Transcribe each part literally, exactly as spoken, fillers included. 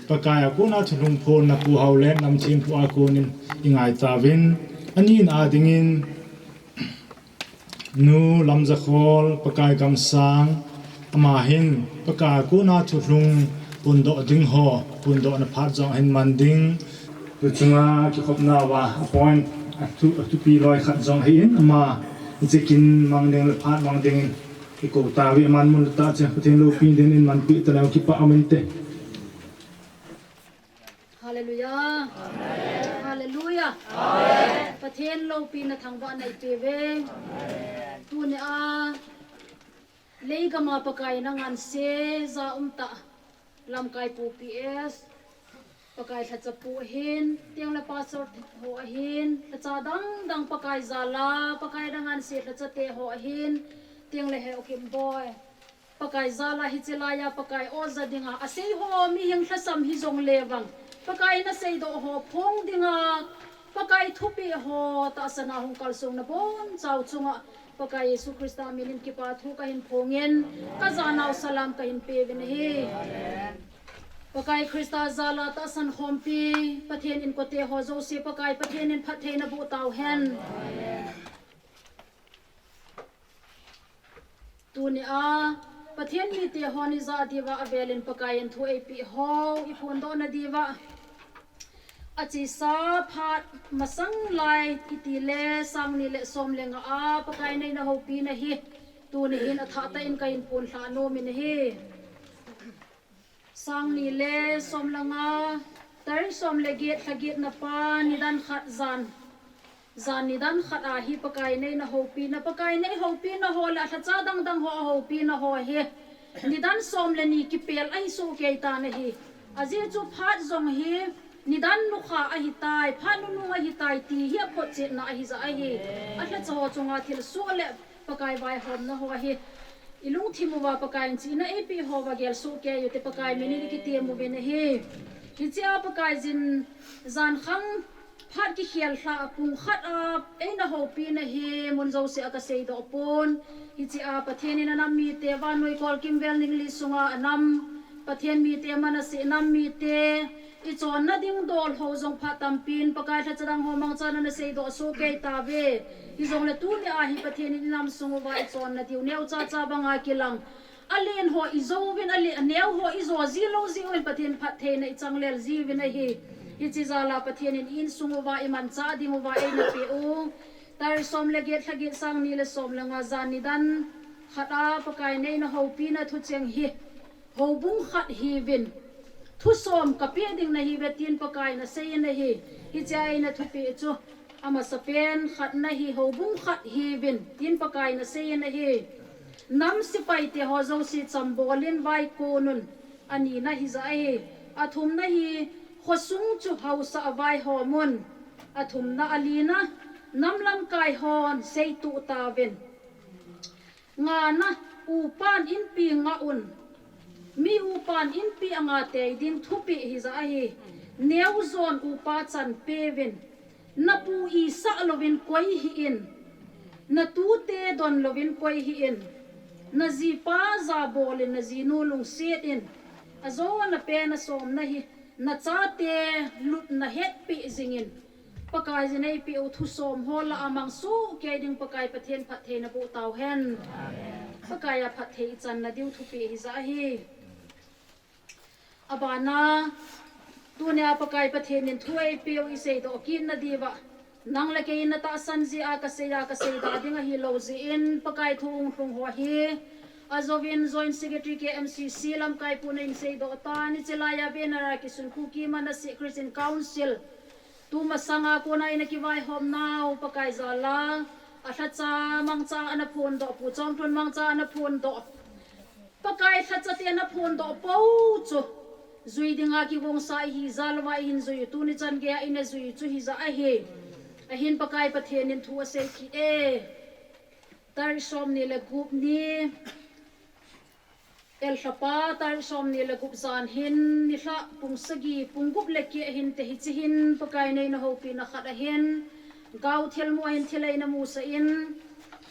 Pakai a kona thulhung phonna Pu Haolen Lamthenpu a konin i ngai tauvin, ani na a dingin Nu Lamjakhol, Pakai Gamsang, ama hin Pakai a kona thulhung phondoh ding ho, phondohna phat jong ahin man ding. Tuchunga kikhopna uva appoint a thu, a thupi loi khat jong ahin, ama jekin mang ding le phat mang dingin i kou tauve. Aman mun le tah cheh Pathen loupina dingin manpeh taleu kipah um inte. Hallelujah. Hallelujah. Pathen loupina thangvahna i peuve. Tunia leigama Pakai in anganse ja umtah Lamkai Pu P S, Pakai lhacha pu ahin, tengle pastor ho ahin, lhacha dang dang Pakai jala Pakai in anganse lhachate ho ahin, tengle Heukim Boi, Pakai jala hiche laiya Pakai o ja dinga asei ho, mihing lhasam hijongle vang Pakai in aseidoh ho phong dinga, Pakai thupeh ho tahsan a hung kalsonna bonchau chunga Pakai Jesu Christa minin kipa thu kahin phongin, kajanau salam kahin peuvin ahi. Pakai Christa jala tahsan khompi Pathen inkote ho jouse Pakai Pathen in phattheina boh tauhen. Tunia Pathen mite hon ijat diuva avelin Pakai in thu eipeh ho i phondohna diuva, achesa phat masang lai itile sang ni le som le nga a Pakai in eina houpina hi tuni hin athah tah in kahin phonlhah nomin ahi. Sang ni le som le nga, tarik som le get, lha getna pa, nidan khat jan, jan nidan khat a hi Pakai in eina houpina, Pakai in eihoupina ho le alhacha dang dang ho ahoupina ho hi nidan som le ni kipel ahi sohkei tan ahi. Ajeh chu phat jong hi nidan nukha ahitai, phat nunung ahitai ti hi aphotchetna ahijeh ahi. Alhacha ho chunga thilsoh le Pakai vaihomna ho hi ilungthim uva Pakai in chihna eipeh ho uva gelsoh kei ute, Pakai minin ikitem uvin ahi. Hichea Pakaiyin jankhang phat kikhel lhah pung khat a eina houpina hi mun jouse a kaseidoh pon. Hichea Pathen in anam mite, vannoi kolkimvel ningli sunga anam Pathen mite, manaseh nam mite, ichonna ding dol ho jong phat tampin Pakai lhacha dang ho mangchan ana seidoh sohkei tauve. Hijongle tunia hi Pathen in inam sung uva ichonna diu neocha cha banga kilang, alen ho ijouvin, ale, aneo ho ijo ji lou jeh uvin Pathen phattheina ichanglel jiuvin ahi. Hiche jala Pathen in i insung uva imanchah ding uva eina peh u, tarik som le get, lha get, sang ni le som le nga, jan nidan khat a Pakai in eina houpina thucheng hi houbung khat hiuvin thusom kapeh ding nahiuve tin Pakai in aseiyin ahi. Hichea eina thupeh chu amasapen khatna hi houbung khat hiuvin tin Pakai in aseiyin ahi. Nam sepaite ho jouse chambolin vaikonun, anina hijeh ahi. Athumna hi khosung chu haosa a vaihom un. Athumna, alina, nam lamkai hon seituh tauvin. Ngana, upan inpi ngah un. Mi upan inpi anga tei ding thupeh hijeh ahi. Neojon upa chan peuvin. Napu isah louvin koi hih in. Natute don louvin koi hih in. Najipa jabolin, najinu lungset in. Ajona pen asomna hi nachate lutna hetpeh jingin, Pakaiyin eipeh u thusom ho lah a mang sohkei ding Pakai Pathen phattheina boh tauhen. Pakai a phatthei ichanna diu thupeh hijeh ahi. Abana, tunia Pakai Pathen in thu eipeh u iseidoh kitna diuva, nang le kei in natahsan jeh a kasei a, kaseidah ding ahilou jeh in, Pakai thu hung lhung ho hi, ajouvin Joint Secretary K M C C lamkai pun ahin seidoh tan, hiche laiya banner a kisun Kuki Manasseh Christian Council, tumasanga kona eina kivaihom nau Pakai jala, alhacha mangcha ana phondoh, Pu Chomlhun mangcha ana phondoh, Pakai lhachate ana phondoh pou chu jui dinga kigongsa ihi jal uva ihin jui u, tuni chan geiya ina jui u chu hijeh ahi. Ahin Pakai Pathen in thu asei kit e. Tarik somni le gup ni, Elhapa, tarik somni le gup jan hin, nilhah pung sagi, pung gup le keh hinte, hiche hin Pakai in eina houpina khat ahin, gao thilmu ahin thil eina musah in,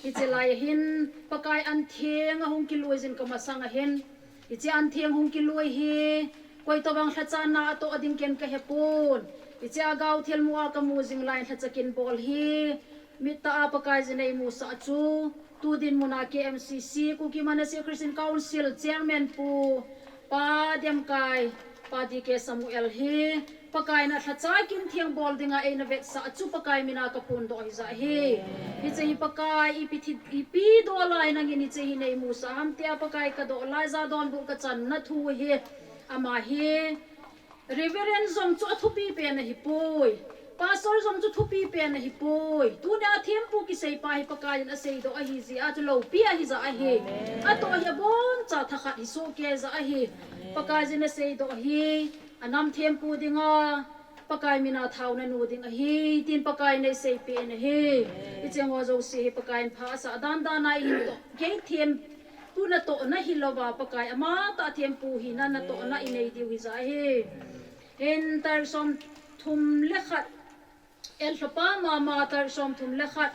hiche lai ahin Pakai antheng ahung kilui jin kamasang ahin, hiche antheng hung kilui hi Koitobang lhachanna atoh ding ken kahepon. Hiche a gao thilmu a kamu jing lai lhacha kin bol hi. Mittah a Pakaiyin eimusah chu. Tu dinmun a K M C C, Kuki Manasseh Christian Council Chairman Pu Pa Demkai, Pa D K Samuel hi. Pakaiyin alhacha kin theng bol dinga eina vetsah chu Pakai mina kaphondoh hijeh ahi. Hiche hi Pakai ipi thi, ipi doh lai nangin hiche hi neimusah ham tia Pakai kadoh lai ja donbut kachanna thu hi. Ama hi Reverend jong chu athupi pen ahipoi. Pastor jong chu thupi pen ahipoi. Tunia thempu kiseipa hi Pakaiyin aseidoh ahijeh a chu loupi ahijeh ahi. Atoh hi aboncha thakhat hi sohkei jeh ahi. Pakaiyin aseidoh hi anam thempu dinga Pakai mina thaona nu ding ahi, tin Pakaiyin eiseipeh in ahi. Hicheng ho jouse hi Pakaiyin pha asah dandan a ihin toh. Kei thempu natohna hilouva Pakai amatah thempu hina natohna inei diu hijeh ahi. Hin tarik somthum le khat, el lhapa mama, tarik somthum le khat,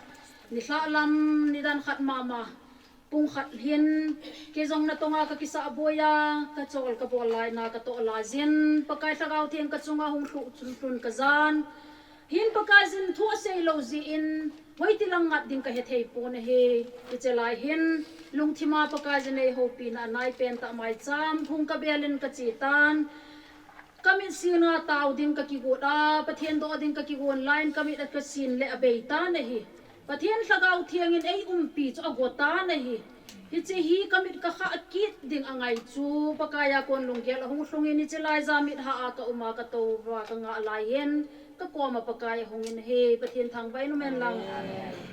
nilhah lam, nidan khat mama, pung khat hin, kei jong natonga kakisahboi a, kachol kabol laina katoh laiyin, Pakai Lhagao Theng kachunga hung lhuh chun lhun kajan. Hin Pakaiyin thu aseilou jeh in, hoiti lang ngat ding kahethei pon ahi. Hiche lai hin, lungthima Pakaiyin eihoupina anaipen tah maicham, hung kabel in kache tan. Kamit sina tao ding kakigot a, Pathen doh ding kakigon laiyin kamit akasin le abeitan ahi. Pathen Lhagao Thengin eiumpi chu agotan ahi. Hiche hi kamit kakhah kit ding angai chu, Pakaiya kon lunggel ahung lhungin hiche laija mit hah a kauma katouva kangah laiyin, kakoma Pakai ahungin ahi, Pathen thangvah in umen lang.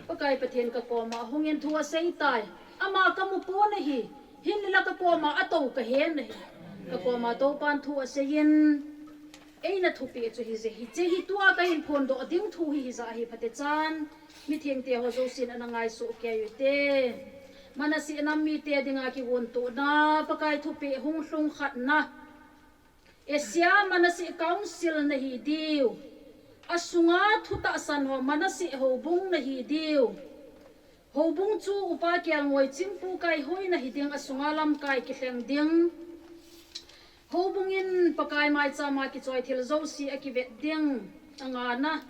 Pakai Pathen kakoma ahungin thu aseitai. Ama kamupon ahi. Hinla kakoma atou kahen ahi. Kakoma toupan thu aseiyin, eina thupeh chu hijeh, hiche hi tua kahin phondoh ding thu hi hijeh ahi phatechan. Mithengte ho jousen ana ngaisuh kei ute. Manasseh nam mite dinga kigontohna, Pakai thupeh hung lhung khatna. Asia Manasseh Council nahi diu. Asunga thutahsan ho Manasseh houbung nahi diu. Houbung chu Upa Kelngoi Chingpu kaihoi nahi ding, asunga lamkai kilheng ding. Houbung in Pakai maichama kichoi thil jouse akivet ding. Angana,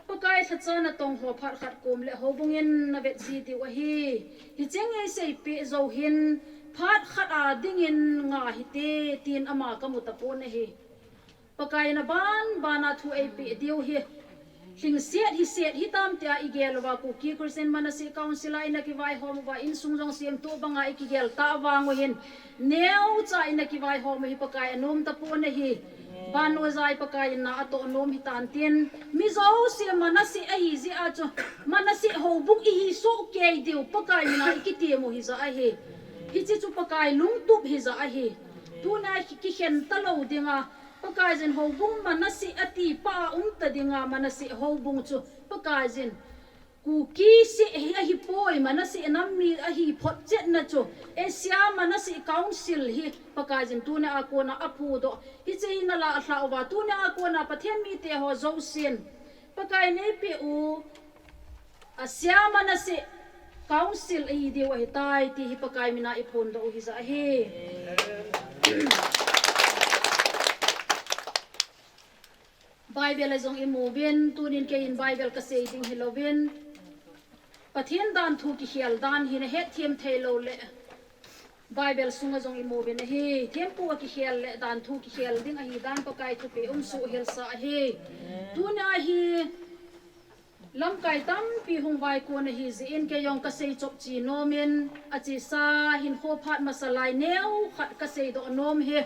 Pakai lhacha natong ho phat khat kom le houbung in navet ji diu ahi. Hicheng eiseipeh jou hin, phat khat a dingin nga hite, tin ama kamu tapon ahi. Pakaiyin abanbana thu eipeh diu hi. Lhingset hiset hitam tia igel uva Kuki Christian Manasseh Council a ina kivaihom uva insung jong semtup banga ikigel tah vang u hin. Neocha ina kivaihom u hi Pakai anom tapon ahi. Vannoi jai Pakaiyin na atoh nom hitan tin. Mi jouse Manasseh ahijeh a chu. Manasseh houbung ihi sohkei diu Pakai mina ikitem u hijeh ahi. Hiche chu Pakai lungtup hijeh ahi. Tuna kikhen talou dinga. Pakaiyin houbung Manasseh ati pah a umta dinga Manasseh houbung chu Pakaiyin Kuki seh hi ahipoi, Manasseh nam mi ahi photchetna chu Asia Manasseh Council hi Pakaiyin tuna a kona aphudoh. Hiche hi nalahlah uva tuna a kona Pathen mite ho jousen Pakaiyin eipeh u Asia Manasseh Council ahi diu ahitai ti hi Pakai mina iphondoh u hijeh ahi. Bible a jong imuvin, tunin keiin Bible kasei ding hilouvin, Pathen danthu kikhel dan hi nahetthem theilou le Bible sunga jong imuvin ahi, thempu a kikhel le danthu kikhel ding ahi dan Pakai thupeh umsoh helsa ahi. Tuna hi lamkai tampi hung vaikon ahijeh in keijong kasei chopche nomin, achesa hinkho phat masa lai neokhat kaseidoh nom hi.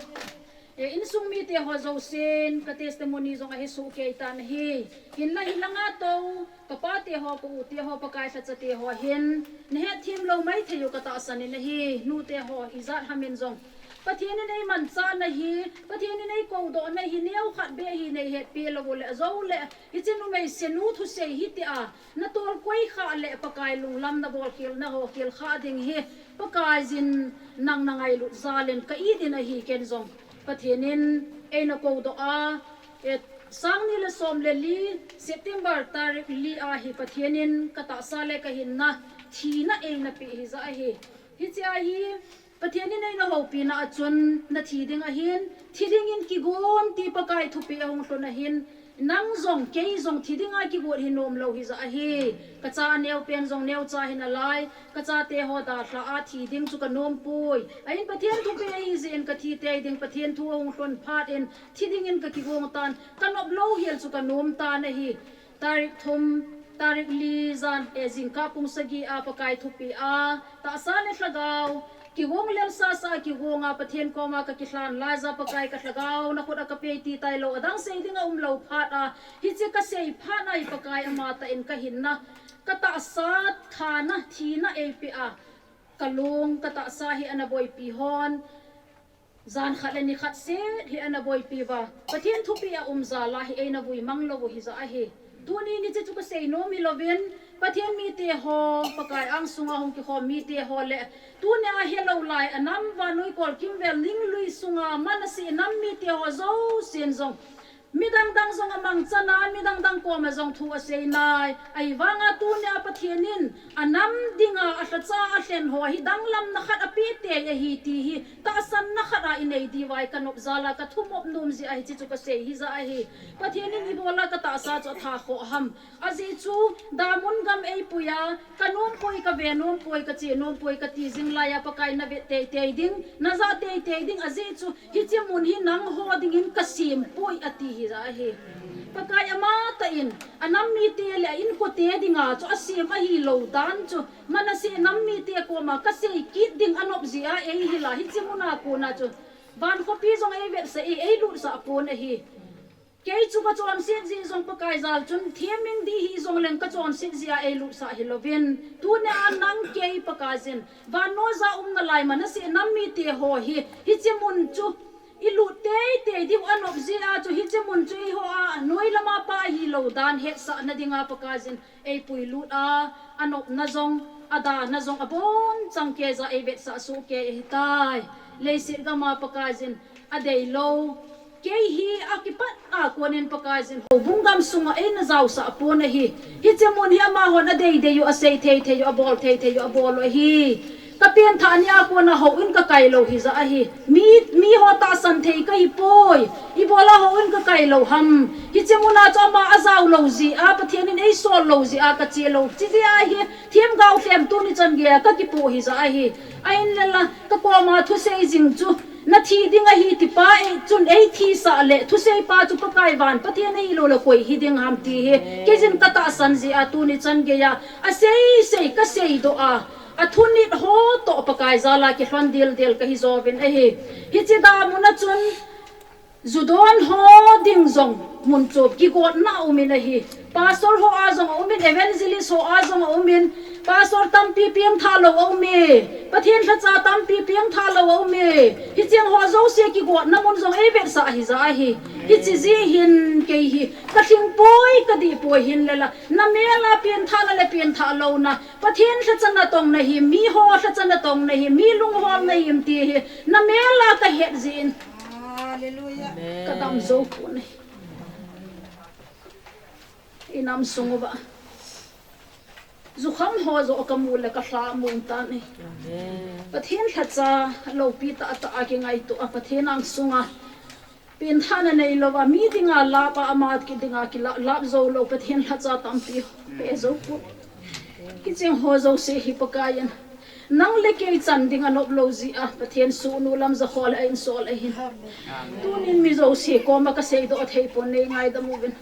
E, insung mite ho jousen ka testimony jong ahesoh keitan ahi. Hinla hilanga tou, kapate ho, ka ute ho, Pakai lhachate ho hin, nahetthem lou maithei u katahsan in ahi, nute ho, ijat hamin jong. Pathen in eimanchahna hi, Pathen in eikoudohna hi, neokhat beh hi neihetpeh lou u le, ajoule, hiche numei senu thusei hitia, natolkoi khah le Pakai lunglam nabolkhelna ho khelkhah ding hi, Pakaiyin nang nangailut jalin ka it in ahi ken jong. Pathen in eina koudoh a, e, sang ni le som le li, September tarik li a hi Pathen in katahsa le kahinna, thina eina peh hijeh ahi. Hiche ahi, Pathen in eina houpina a chun na thi ding ahin, thi dingin kigon ti Pakai thupeh ahung lhun ahin, nang jong kei jong thi dinga kigot hi nom lou hi jeh ahi. Ka cha a neo pen jong neocha hi nalai, ka chate ho dalha a thi ding chu ka nom poi. Ahin Pathen thupeh ahi jeh in ka thi tei ding, Pathen thu ahung lhun phat in thi dingin ka kigong tan, ka nop lou hel chu ka nom tan ahi. Tarik thum, tarik li jan, eh, jingkah pung sagi a Pakai thupeh a, tahsa le lhagao, kigong lel sasa a kigong a Pathen koma ka kilhan lai jeh a Pakai ka lhagao na khut a ka pei ti tailou, adang sei ding aum lou phat a, hiche ka sei phat a hi Pakai amatah in ka hinna, ka tahsa thana, thina eipeh a, ka lung, ka tahsa hi ana boipi hon, jan khat le ni khat seh hi ana boipi uva, Pathen thupeh a um jal a hi eina vui mang lou u hi jeh ahi. Tuni ni che chu ka sei nom hi louvin, Pathen mite ho, Pakai angsunga hung kikhom mite ho le, tuni a helou lai, anam vannoi kol kimvel ninglui sunga Manasseh nam mite ho jousen jong, midang dang jong amangchan a, midang dang koma jong thu asei nai. Ahivanga tuni a Pathen in anam dinga alhacha alhen ho hi danglamna khat apeh tei ahi ti hi tahsanna khat a inei diu ahi, ka nop jal a ka thumop nom jeh ahi, hiche chu ka sei hi jeh ahi. Pathen in ibola ka tahsa chu atha khoh ham. Ajeh chu damun gam eipui a, ka nom poi, ka ve nom poi, ka che nom poi, ka ti jing lai a Pakai na vet tei tei ding, na ja tei tei ding, ajeh chu hiche mun hi nangho dingin ka sem poi ati hi jeh ahi. Pakai amatah in, anam mite le a inkote dinga chu asem ahilou dan chu, Manasseh nam mite koma ka sei kit ding anop jeh a eihil a, hiche muna kona chu, van khopi jong eivetsah e, eilutsah pon ahi. Kei chu ka chonset jeh jong Pakai jal chun, theming ding hijong leng ka chonset jeh a eilutsah hi louvin, tuni a nang kei Pakaiyin, vannoi a umna lai Manasseh nam mite ho hi, hiche mun chu ilut tei tei diu anop jeh a chu, hiche mun chu eiho a noi lama pa ahilou dan hetsahna dinga Pakaiyin eipui lut a, anopna jong, adana jong abonchan keiya eivetsah soh kei ahitai. Leiset gam a Pakaiyin adeilou, kei hi akipat a konin Pakaiyin houbung gamsunga eina jaosah pon ahi. Hiche mun hi amahon adei dei u, asei thei thei u, abol thei thei u abol u ahi. Ka penthah ni a kona houin ka kai lou hi jeh ahi. Mi, miho tahsan thei kahi poi. Ibola houin ka kai lou ham. Hiche muna chu ama ajao lou jeh a, Pathen in eisol lou jeh a ka che lou. Hiche jeh a hi, themgao lhem tuni chan geiya ka kipoh hi jeh ahi. Ahinla, ka koma thusei jing chu, na thi ding ahi ti pa e, chun eithisah le, thusei pa chu Pakai van Pathen ahilou le koi hiding ham ti hi, keiyin ka tahsan jeh a tuni chan geiya, asei sei ka seidoh a, athunit ho toh Pakai jal a kilhon dildel kahi jouvin ahi. Hiche damun a chun, ju don ho ding jong mun chu kigotna aumin ahi. Pastor ho a jong aumin, evangelist ho a jong aumin, pastor tampi pengtha lou aume. Pathen lhacha tampi pengtha lou aume. Hicheng ho jouse kigotna mun jong eivetsah hi jeh ahi. Hiche jeh hin kei hi ka lhing poi, ka dih poi hinla, na mel a pengthahna le pengthah louna, Pathen lhacha natongna hi, miho lhacha natongna hi, mi lungholna him ti hi, na mel a ka het jeh in. Hallelujah. Ka dam jou pon ahi. I nam sung uva jukham ho joh ka mu le ka lha mong tan ahi. Pathen lhacha loupi tah tah a kingaito a, Pathen angsunga pengthahna neilouva, mi dinga lap a, ama kidinga kilap, lap jou lou Pathen lhacha tampi pe jou pon. Hicheng ho jouse hi Pakaiyin, nang le kei chan ding anop lou jeh a, Pathen sohnu lam jakhol a einsol ahin. Tunin mi jouse koma ka seidoh thei pon, nei ngaidam uvin.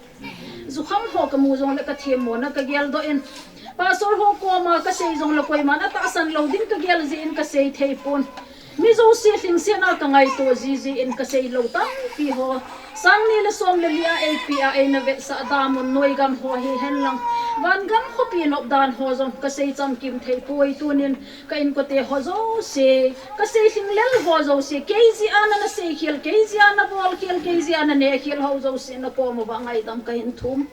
Jukham ho ka mu jongle ka themmona ka geldoh in, pastor ho koma ka sei jongle koiman atahsan lou ding ka gel jeh in ka sei thei pon. Mi jouse lhingsetna ka ngaito jiji in ka sei lou tampi ho, sang ni le som le li a eipeh a eina vetsah damun noi gam ho hihen lang, van gam khopi nop dan ho jong ka sei chamkim thei poi. Tunin ka inkote ho jouse, ka sei lhinglel ho jouse, kei jeh a na, na sei khel, kei jeh a na bol khel, kei jeh a na ne khel ho jouse na kom uva ngaidam kahin thum.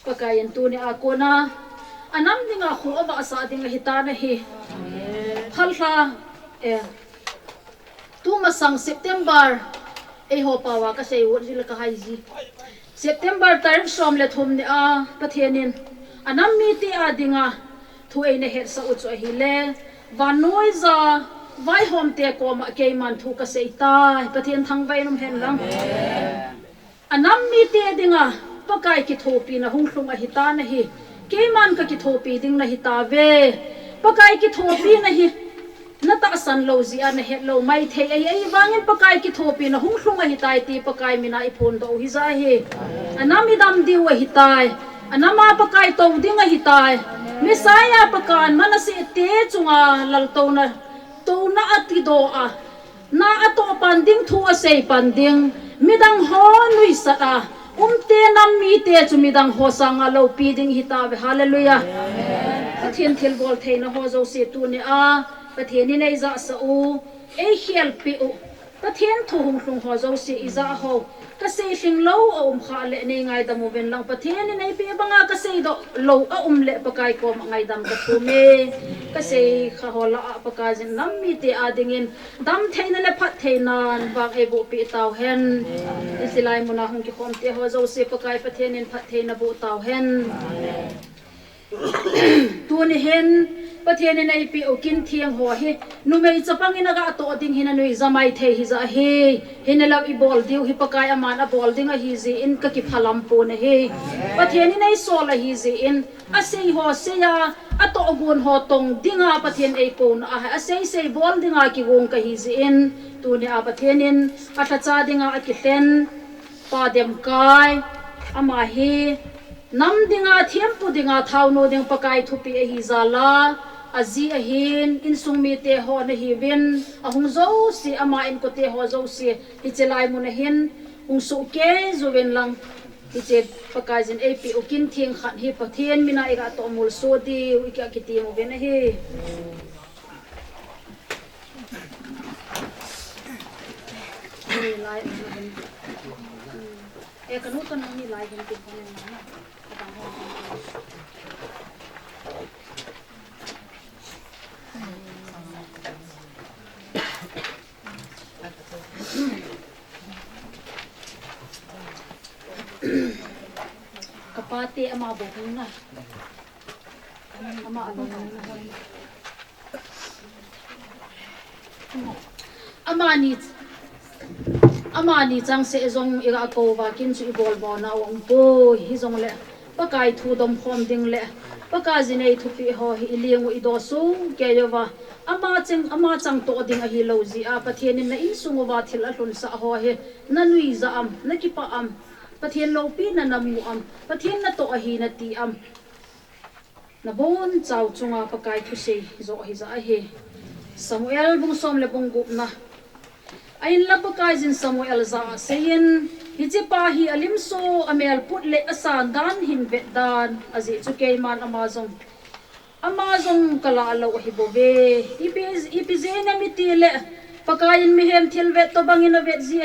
Pakaiyin tuni a kona anam dinga kho avahsah ding ahitan ahi. Phalha, eh, tumasang September, eiho paova ka sei u jile ka hai ji. September tarik som le thum ni a Pathen in anam mite a dinga thu eina hetsah u chu ahile, Vannoi ja vaihomte koma keiman thu kasei tai, Pathen thangvah in um hen lang. Anam mite dinga Pakai kithopina hung lhung ahitan ahi. Keiman kakithopi ding nahitauve. Pakai kithopina hi natahsan lou jeh a nahet lou maithei ahi, ahivangin Pakai kithopina hung lhung ahitai ti Pakai mina iphondoh u hija ahi. Anam idam diu ahitai. Anama Pakai tou ding ahitai. Messiah Pakai Manasseh te chunga laltouna, touna atidoh a, na atoh pan ding, thu asei pan ding, midang ho nuisat a umte nam mite chu midang ho sanga loupi ding ahitauve. Hallelujah. Pathen thilbol theina ho jouse tunia Pathen in eijahsah u, eikhelpeh u, Pathen thu hung lhung ho jouse ijah ho, kasei lhing lou aum khah le neingaidam uvin lang, Pathen in eipeh banga kaseidoh lou aum le Pakai koma ngaidam kathum e. Kasei kha ho lah a Pakaiyin nam mite adingin damtheina le phattheina vang eibohpeh tauhen. Hiche lai muna hung kikhomte ho jouse Pakai Pathen in phattheina boh tauhen. Tuni hin Pathen in eipeh u kin theng ho hi numei chapang in aga toh ding hi nanuija maithei hija ahi. Hinalou ibol diu hi Pakai aman abol ding ahijeh in kakiphalam pon ahi. Pathen in eisol ahijeh in asei ho sei a, atohgon ho tong dinga Pathen eikouna ahi, asei sei bol dinga kigong kahijeh in, tunia Pathen in alhacha dinga akilhen Pa Demkai, ama hi nam dinga, thempu dinga, thaonu ding Pakai thupeh ahi jal a, aji ahin, insung mite ho nahiuvin, ahung jouse, ama inkote ho jouse, hiche lai muna hin hung sohkei uvin lang, hiche Pakaiyin eipeh u kin theng khat hi Pathen mina iga toh molso diu, iga kitem uvin ahi. Kapate ama bou hung na. Ama bou hung na. Amani, amani changseh jong iga kou uva kin chu ibol bona aumpoi, hijongle Pakai thu domkhom ding le Pakaiyin eithupeh ho hi iling u idoh sohkei uva, ama chang, ama chang toh ding ahilou jeh a Pathen in na insung uva thil alhunsah ho hi nanuija am, nakipah am, Pathen loupina namu am, Pathen natoh ahi nati am. Nabonchau chunga Pakai thusei joh hija ahi. Samuel bung som le bung gupna. Ahinla Pakaiyin Samuel jah a aseiyin, hichepa hi alimso, amelput le asan dan hin vet dan, ajeh chu keiman ama jong, ama jong kalah lou ahibouve. Ipi, ipi jeh inem itile, Pakaiyin mihem thilvet tobangin avet ji,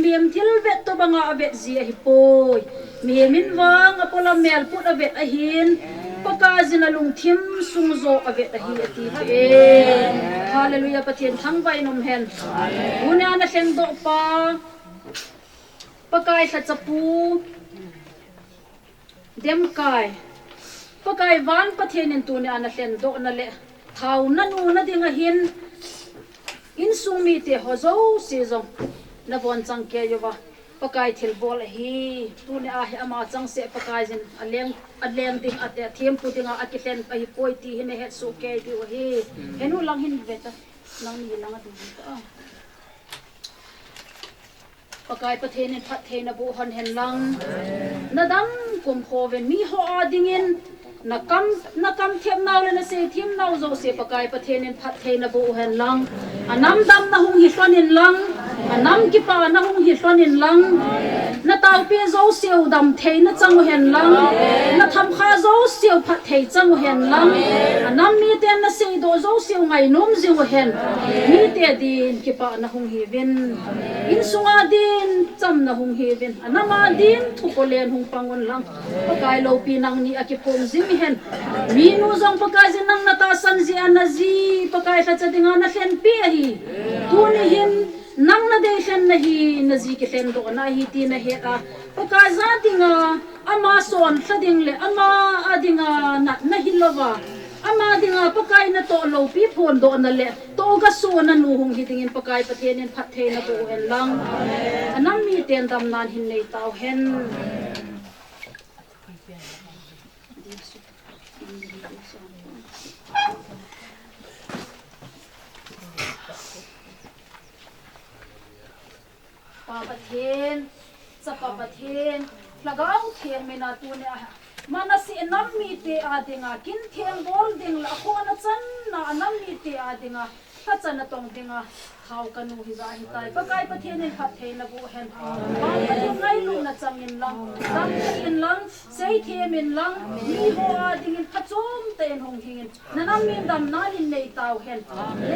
mihem thilvet tobanga avet ji ahipoi. Mihem in vang apolam melput avet ahin, Pakaiyin alungthim sung joh avet ahi ati e. Hallelujah, Pathen thangvah in um hen. Tunia nalhengdoh pa, Pakai lhachapu Demkai, Pakai van Pathen in tunia nalhendohna le thaona nuna dinga hin, insung mite ho jouse jong nabonchang kei uva, Pakai thilbol ahi. Tunia hi ama changseh Pakaiyin aleng, aleng ding ate, thempu dinga akilhen ahipoi ti hi nahet sohkei diu ahi. Henu lang hin veta, nangni lang ading ta. Pakai Pathen in phattheina boh hon hen lang. Nadam kumkhouvin miho adingin, nakam, nakamthemnau le naseithemnau jouse Pakai Pathen in phattheina boh hen lang. Anam damna hung hi lhonin lang. Anam kipana hung hi lhonin lang. Nataopi jouseu damtheina chang uhen lang. Nathamkha jouseu phatthei chang uhen lang. Anam miten naseidoh jouseu ngainom jing uhen. Mite din kipana hung hiuvin. Insunga din chamna hung hiuvin. Anama din thupolen hung pang un lang. Pakai loupi nangni akiphong jing hen. Minu jong Pakaiyin nang natahsan jeh a naji Pakai lhacha dinga nalhenpi ahi. Tuni hin nang nadeilhen nahi, naji kilhendohna ahi ti nahet a, Pakai ja dinga ama sonlha ding le ama a dinga natna hilouva, Ama dinga Pakai natoh loupi phondohna le toh kasona nu hung hi dingin Pakai Pathen in phattheina boh hen lang. Anam miten damna hin nei tauhen. Pa Pathen, Chapa Pathen, Lhagao Theng mina tunia Manasseh nam mite a dinga, kin theng bol ding le akhona channa a nam mite a dinga, lhacha natong dinga, thao kanu hi ja hitai. Pakai Pathen in phattheina boh hen. Pathen ngailutna chang in lang, damna in lang, seithem in lang, miho a dingin phachom tah in hung hingin. Nanam min damna hin nei tauhen.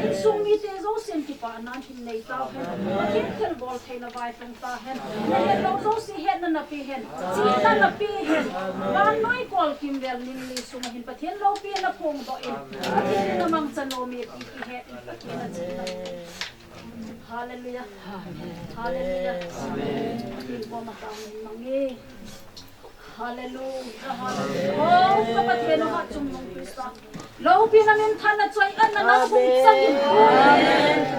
Insung mite jousen kipana hin nei tauhen. Pathen thilbol theina vailhung tahen. Nahet lou jouse hetna napeh hen. Chihna napeh hen. Vannoi kol kimvel ning li sunga hin Pathen loupina phongdoh in. Pathen in amangcha nom e ti kihet in Pathen a chihna. Hallelujah. Hallelujah. Pathen koma taona hin mang e. Hallelujah, hallelujah. Oh, ka Pathen, Hatchungnung Christa. Loupina minthanna choi-atna nahung changin.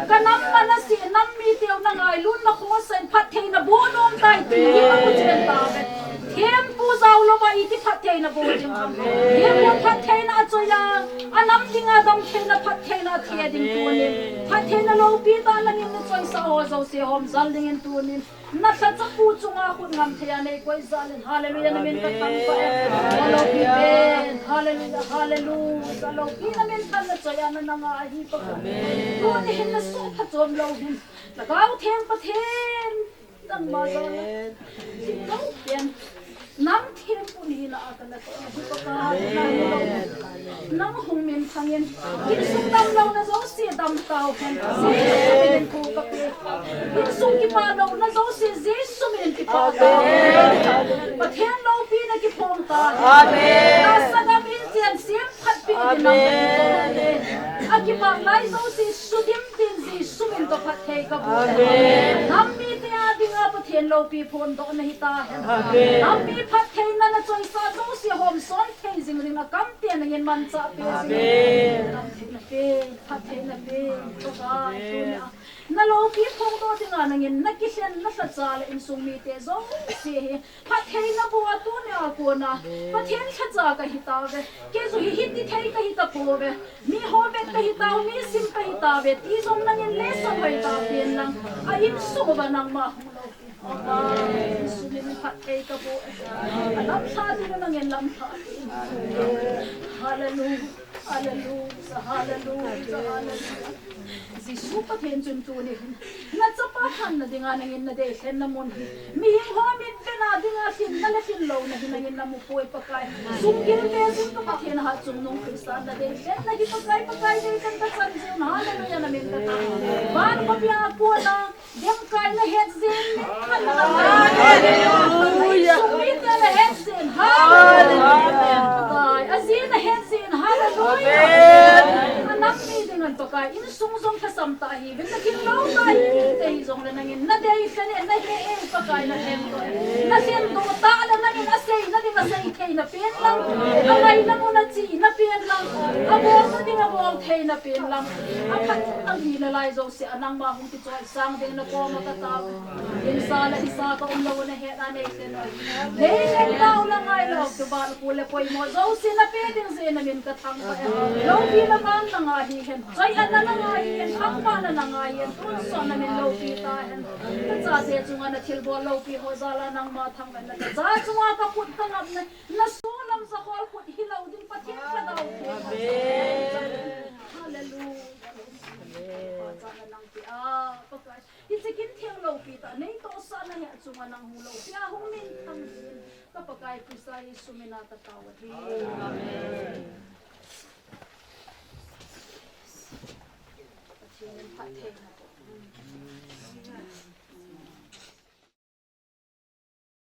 Ka nam Manasseh nam mite u nangailutna khosa in phattheina boh nom tai ti hi ka muchen tauve. Thempu jao louva iti phattheina boh ding ham. Thempu phattheina achoi a, anam dinga damtheina phattheina athe ding tunin. Phattheina loupi tah nangin nachoisah ho jouse hom jal dingin tunin. Nalhachapu chunga khut ngam thei a neikoi jal in. Hallelujah, namin kathangvah e. Amen. Loupi pen. Hallelujah, hallelujah. Loupina minthanna choi-atna nanga ahi Pakai. Tuni hin nasoh phachom lou hin. Lhagao Theng Pathen. Nangma jal a. Amen. Thilou pen. Nang thempu nahina a kana toh nahi Pakai. Nang hung minthangin. Insung damlouna jouse dam tauhen. Jesu minin thu kapeh. Insung kipah louna jouse Jesu minin kipah tauhen. Pathen loupina kiphong tahen. Amen. Tahsa gam in chen sem phatpi ding nang. Amen. Akipah lai jouse sudim tin Jesu min toh phatthei kaboh. Amen. Nam mite a dinga Pathen loupi phondohna hitahen. Amen. Nam mi phattheina nachoisah jouse hom son thei jing ding a kam te nangin manchah pe jing. Amen. Damtheina pe, phattheina pe, Pakai, tunia. Naloupi phongdoh dinga nangin nakilhen nalhacha le insung mite jouse hi phattheina boh a tunia kona Pathen lhacha kahi tauve. Kei jong hi hiti thei kahi tapouve. Miho vet kahi tauve, mi sim kahi tauve. Ti jong nangin lesson hoi tah pen lang. A insung uva nangma hung lou. Amen. Insung in phatthei kaboh e. Alamlha ding nangin lamlha. Hallelujah. Hallelujah. Hallelujah. Hallelujah. Jesu Pathen chun tuni hin nachapa lhenna dinga nangin nadeilhenna mun hi. Mihing ho mitvet na dinga lhinna le lhinlouna hi nangin namu poi Pakai. Sunggil te jin ka Pathen Hatchungnung Christa nadeilhenna hi Pakai, Pakai deilhen kachan jiuvin. Hallelujah, namin kathangvah e. Van khopia kona Demkai nahet jin, Hallelujah. Sumite nahet jin, Hallelujah. Pakai, aji nahet jin, Hallelujah. Amen. Anam mi dinga Pakai, insung jong lhasam tah hiuvin, nakinlou tah hiuvin, te hijongle nangin nadei lheh e, nahe e, Pakai, nalemdoh e. Nalemdoh tah le nangin asei nading asei theina pen lang, angaina mun achihna pen lang, abolna ding abol theina pen lang, aphat ahi nalai jouse a nangma hung Choisang ding nakoma katao. Insa le isa kaum lou nahet a neilhen. Neilhen nau le ngai lou, kipa le pu le poimo jouse napeh ding jeh in namin kathangvah e. Loupi le vang nanga hihen. Choi-atna nanga hihen. Thangvahna nanga hihen. Tonsot namin loupi tahen. Nachate chunga nathilbol loupi ho jal a nangma thangvah in. Nacha chunga kakhut kangapna. Nasolam jakhol khut hilou ding Pathen Lhagao Theng. Amen. Hallelujah. Amen. Pachatna nangpe a, Pakai. Hiche kin theng loupi tah, neitohsahna hi achunga nang hung loupi a hung minthang dingin, ka Pakai Christa Jesu mina katao ahi. Amen. Pathen in phattheina